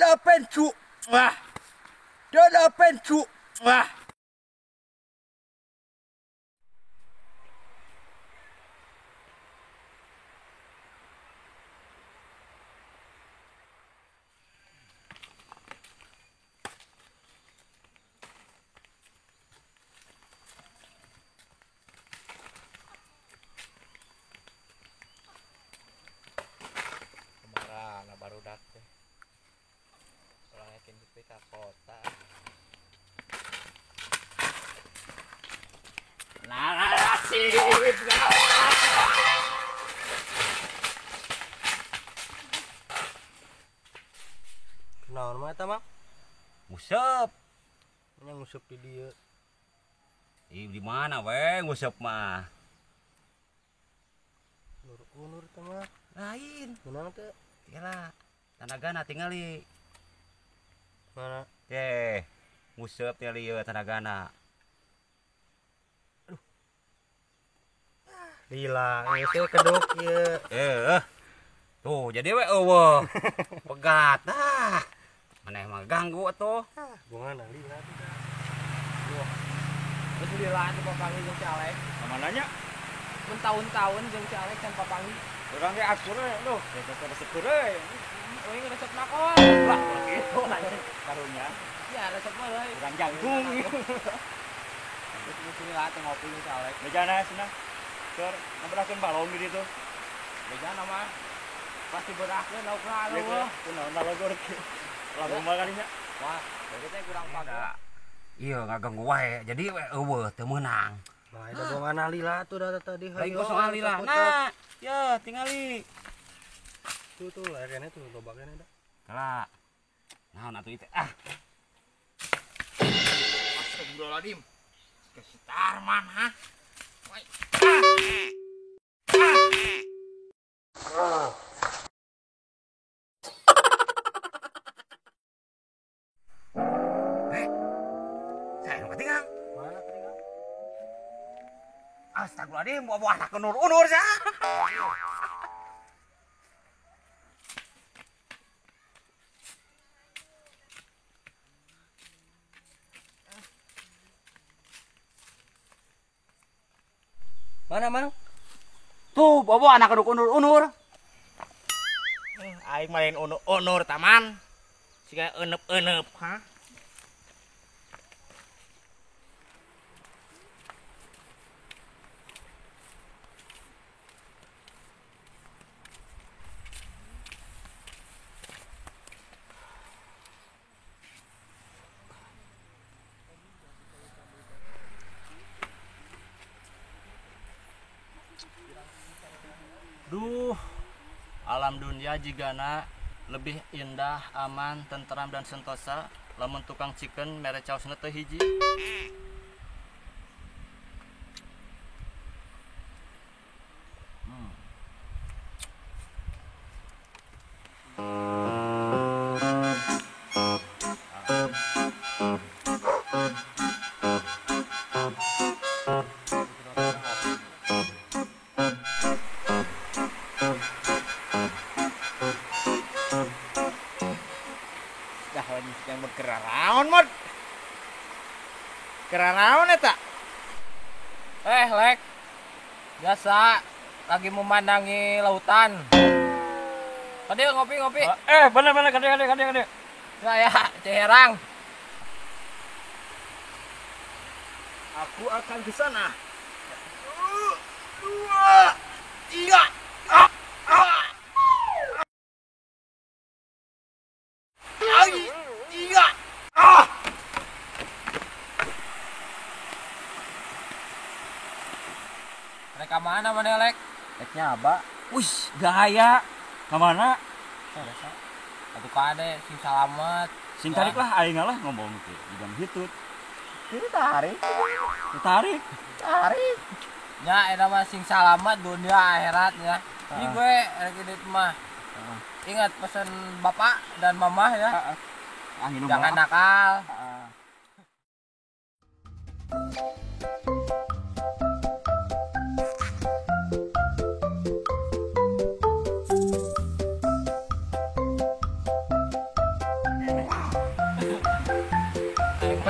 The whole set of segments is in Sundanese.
8 2 8 2. Barudak teh. Urang yakin di ka kota. Nah, sip. Kunaon mah eta, Mang? Nguseup. Nya nguseup di dieu. Ih, di mana we nguseup mah? Unur-unur teh mah. Lain. Kunaon teh? Yalah, tanagana tingali. Mana? Teh, nguseup tingali ieu tanagana. Aduh. Lila, ieu teh keduk ieu. Tuh, jadi we eueuh. Pegat. Ah. Maneh mah ganggu atuh. Ah, bungana lila tuh. Wah. Geus lila atuh papanggih jeung si Alek. Ka mananya? Mun taun-taun jeung si Alek can papanggih. Urang ge akur we, duh, resep resep euy. Euy resep nakon. Lah, kitu lain karunya. Ya, resep mah euy. Urang jangkung. Geus mesti lah teh ngopi jeung si Alek. Bejana cenah. Keur ngaberahkeun balong di ditu. Bejana mah pasti berahkeun laukna leuweuh. Kunaon lalogor kieu. Lagu mah kalinya. Wah, jadi teh kurang paga. Iya, ngaganggu wae. Jadi we eueuh teu meunang. Nah, eta bongan lila tuh dah tadi. Lain kosong lila. Nah, ya tingali. Tuh tuh layarnya tuh loba keneh dah. Kala. Naon atuh ieu teh? Ah. Astagfirullahaladzim. Ke si Tarman, ha? Woi. Ah. Eh. Saya nu katingang. Mana katingang? Astagfirullahaladzim, buah-buah tak unur-unur sah. Mana, Mang? Tuh, buah-buah anak unur-unur. Aing main unur-unur taman. Siga euneup-euneup, ha? Duh, alam dunia jigana lebih indah, aman, tenteram dan sentosa lamun tukang chicken mere caosna teu hiji. Keranaon eta? Lek. Biasa lagi memandangi lautan. Kade ngopi-ngopi. Bener-bener kade. Ya, Ciherang. Aku akan ke sana. 1, 2, 3. 3. Mereka mana mana Lek? Leknya apa? Wih, gaya. Kemana? Biasa. Atuh kade sing salamet. Sing tarik lah aing lah ngomong teh. Jigam hitut. Ini tarik. Tarik. Tarik. Ya, eta mah sing salamet dunia akhirat ya. Ini gue rek indit mah. Ingat pesan bapak dan mama ya. Jangan nakal.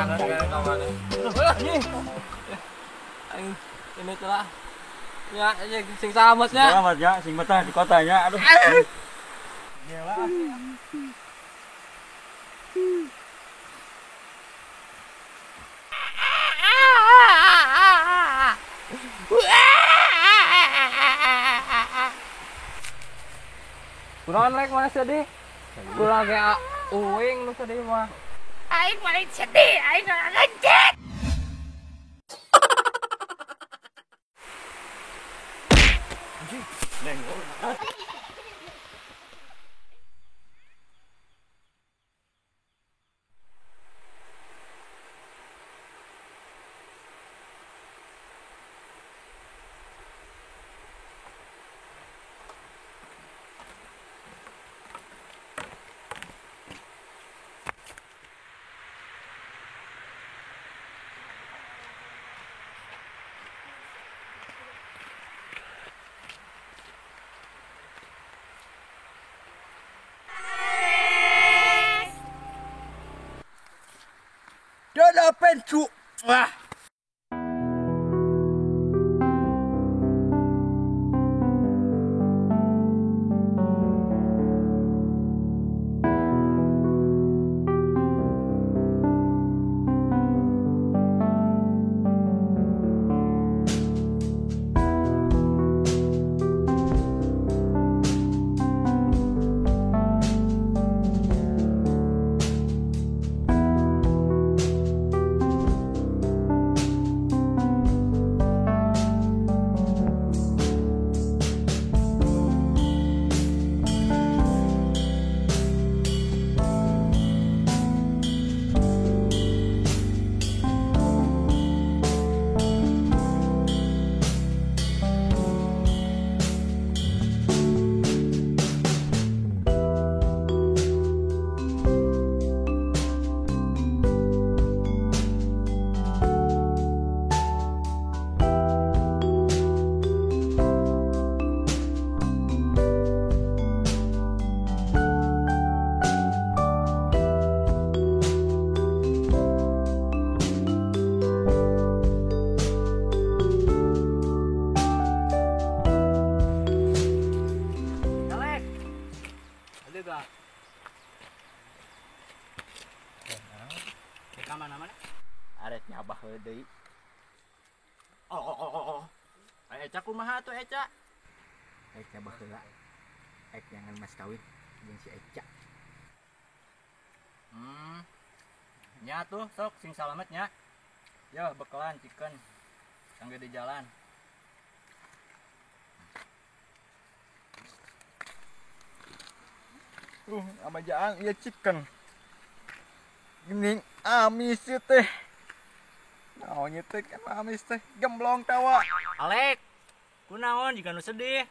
Tangan ka mana? Anjing. Aing ini tuh lah. Ya, sing salamatnya. Selamat ya, sing betah di kotanya. Aduh. Gila. Kurang like mana sedih? Kurang kayak uing lu sedih mah. Aing paling sedih, aing nggak ngecek. Dadah pencu. Wah. Mana-mana? Arek nyabah deui. Oh. Aya Eca kumaha atuh Eca? Arek nyabah heula. Arek nyangan mas kawin jeung si Eca. Nya tuh sok sing salamet nya. Yo bekelan chicken. Kangge di jalan. Ama jaang ieu chicken. Geuning amis ieu teh. Naon ieu teh kan amis teh gemblong tawa. Alek, kunaon jiga nu sedih.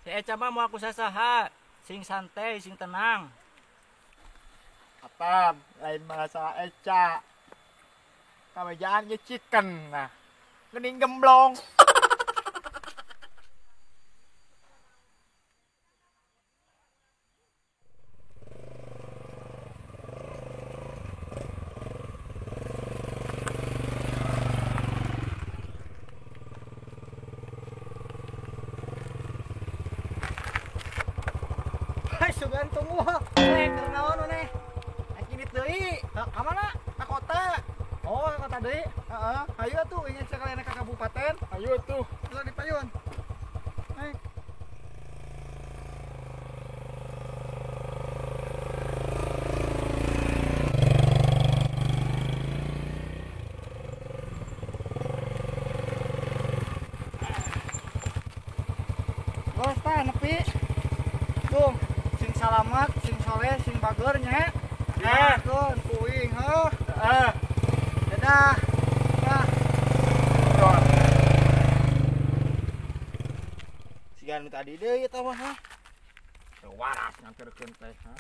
Si Eca mah moal ku sasaha, sing santai, sing tenang. Atam, lain masalah Eca. Kamejaan ieu chicken nah. Geuning gemblong. Sugan tunggu, keur naon maneh? Rek indit deui. Ka mana? Ka kota. Oh, ka kota deui. Heeh. Hayu atuh ingin sekalian ka kabupaten. Hayu atuh. Terus di payun. Naik. Bos tah nepi. Bung. Salamat, sing soleh, sing bager nya. Ya, keun kuing heuh. Heeh. Dadah. Dah. Siga nu tadi deui eta mah. Waras nganterkeun teh, ha.